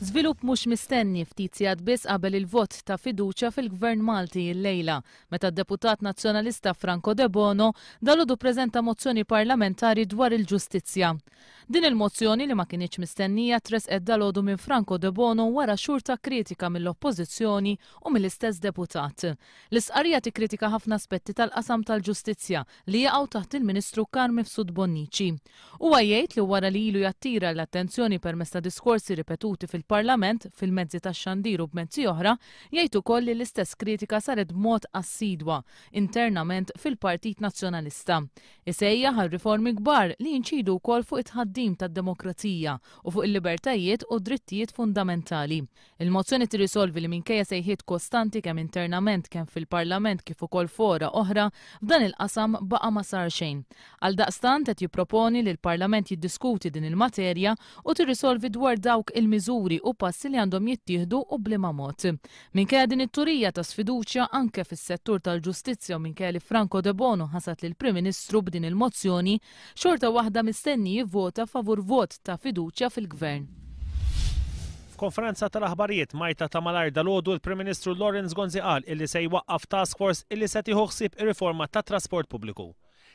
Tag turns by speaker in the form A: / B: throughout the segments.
A: Żvilupp mhux mistenni ftit sigħat biss qabel il-vot ta' fiduċja fil-Gvern Malti illejla, meta d-Deputat Nazzjonalista Franco Debono dalgħodu ppreżenta mozzjoni parlamentari dwar il-ġustizzja. Din il-mozzjoni li ma kinitx mistennija tressqet dalgħodu minn Franco Debono wara xhur ta' kritika mill-Oppożizzjoni u mill-istess deputat. L-istqarrija tikkritika ħafna aspetti tal-qasam tal-ġustizzja li jaqgħu taħt il-Ministru Carm Mifsud Bonnici. Huwa jgħid li wara li ilu jattira l-attenzjoni permezz ta' diskorsi ripetuti fil-Parlament, fil-mezzi tax-xandir u b'mezzi oħra, jgħid ukoll li l-istess kritika saret b'mod assidwa internament fil-Partit Nazzjonalista. Isejjaħ għal riformi kbar li jinċidu wkoll fuq it-tħaddim tad-demokrazija u fuq il-libertajiet u d-drittijiet fundamentali. Il-mozzjoni tirrisolvi li minkejja sejħiet kostanti kemm internament kemm fil-Parlament kif ukoll fora oħra, f'dan il-qasam baqa' ma sar xejn. Għaldaqstant qed jipproponi li l-Parlament jiddiskuti din il-materja u tirrisolvi dwar dawk il-miżuri u passi li għandhom jittieħdu u b'liema mod. Minkejja din it-turija ta' sfiduċja anke fis-settur tal-ġustizzja u minkejja li Franco Debono ħasad lill-Prim Ministru b'din il-mozzjoni, xorta waħda mistenni jivvota favur vot ta' fiduċja fil-Gvern.
B: F'konferenza tal-aħbarijiet majta ta' malajr dalgħodu l-Prim Ministru Lawrence Gonzi qal illi se jwaqqaf task force illi se tieħu ħsieb ir-riforma tat-trasport pubbliku.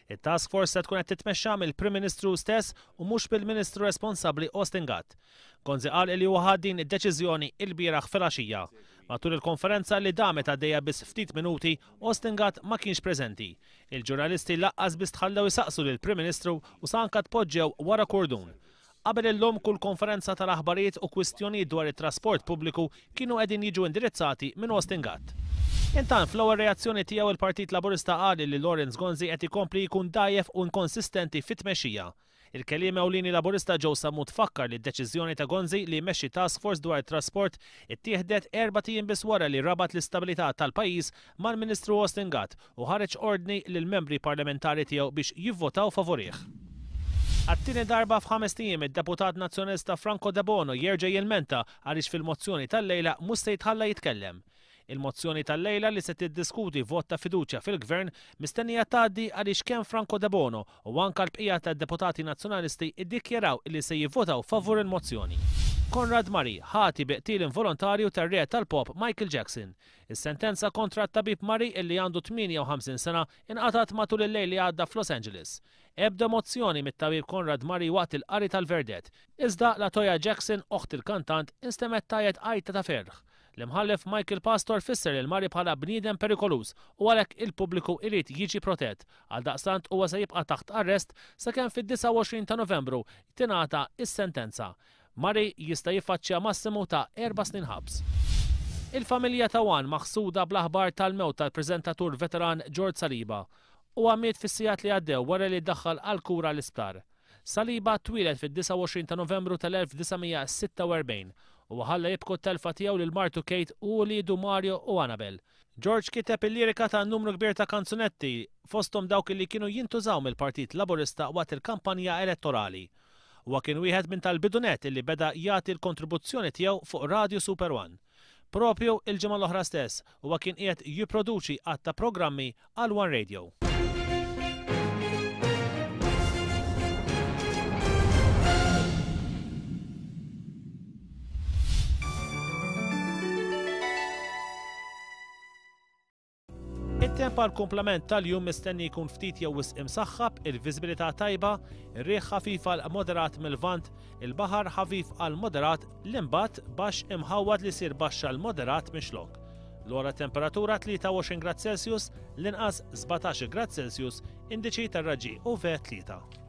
B: It-task force se tkun qed titmexxa mill-Prim Ministru stess u mhux mill-Ministru responsabbli Austin Gatt. Gonzi qal illi huwa ħa din id-deċiżjoni ilbieraħ filgħaxija. Matul il-konferenza li damet għaddejja biss ftit minuti, Austin Gatt ma kienx preżenti. Il-ġurnalisti lanqas biss tħallew isaqsu lill-Prim Ministru u sa anka tpoġġew wara kordun. Qabel illum kull konferenza tal-aħbarijiet u kwistjonijiet dwar it-trasport pubbliku kienu qegħdin jiġu indirizzati minn Austin Gatt. Intant, fl-ewwel reazzjoni tiegħu il-Partit Laburista qal li Lawrence Gonzi qed ikompli jkun dgħajjef u inkonsistenti fit-tmexxija. Il-Kelliem Ewlieni Laburista Joe Sammut fakkar li d-deċiżjoni ta' Gonzi li jmexxi task force dwar it-trasport ittieħdet erbat ijiem biss wara li rabat l-istabilità tal-pajjiż mal-Ministru Austin Gatt u ħareġ ordni lill-membri parlamentari tiegħu biex jivvotaw favurih. Għat-tieni darba f'ħamest ijiem id-Deputat Nazzjonalista Franco Debono jerġa' jilmenta għaliex fil-mozzjoni tal-lejla mhux se jitħalla jitkellem. Il-mozzjoni tal-lejla li se tiddiskuti vot ta' fiduċja fil-Gvern mistennija tgħaddi għaliex kemm Franco Debono u anka l-bqija tad-deputati Nazzjonalisti ddikjaraw illi se jivvotaw favur il-mozzjoni. Conrad Murray ħati bi qtil involontarju tar-re tal-pop Michael Jackson. Is-sentenza kontra t-tabib Murray illi għandu 58 sena inqatgħet matul il-lejl li għadda f'Los Angeles. Ebda emozzjoni mit-tabib Conrad Murray waqt il-qari tal-verdett. Iżda LaToya Jackson, oħt il-kantant, instemgħet tgħajjat għajta ta' ferħ. L-Imħallef Michael Pastor fisser lil Murray bħala bniedem perikoluż u għalhekk il-pubbliku irid jiġi protett. Għaldaqstant huwa se jibqa' taħt arrest sakemm fid-29 ta' Novembru tingħata s-sentenza. Murray jista' jiffaċċja massimu ta' erba' snin ħabs. Il-familja ta' One maħsuda bl-aħbar tal-mewt tal-preżentatur veteran George Saliba. Huwa miet fis-sigħat li għaddew wara li ddaħħal għall-kura l-isptar. Saliba twieled fid-29 ta' Novembru tal-1946. Huwa ħalla jibku t-telfa tiegħu lil martu Kate u uliedu Mario u Annabel. George kiteb il-lirika ta' numru kbir ta' kanzunetti, fosthom dawk li kienu jintużaw mill-Partit Laburista waqt il-kampanja elettorali. Huwa kien wieħed minn tal-bidu nett illi beda jagħti l-kontribuzzjoni tiegħu fuq Radju Super One. Proprju il-ġimgħa l-oħra stess, huwa kien qiegħed jipproduċi għadd ta' programmi għal One Radio. It-temp għall-kumplament tal-jum mistenni jkun ftit jew wisq imsaħħab, il-viżibilità tajba, ir-riħ ħafif għal moderat mil-Lvant, il-baħar ħafif għal moderat, l-imbatt baxx imħawwad li jsir baxx għal moderat mix-Xlokk. L-ogħla temperatura 23 grad Celsius, l-inqas 17 grad Celsius, indiċi tar-raġġi UV 3.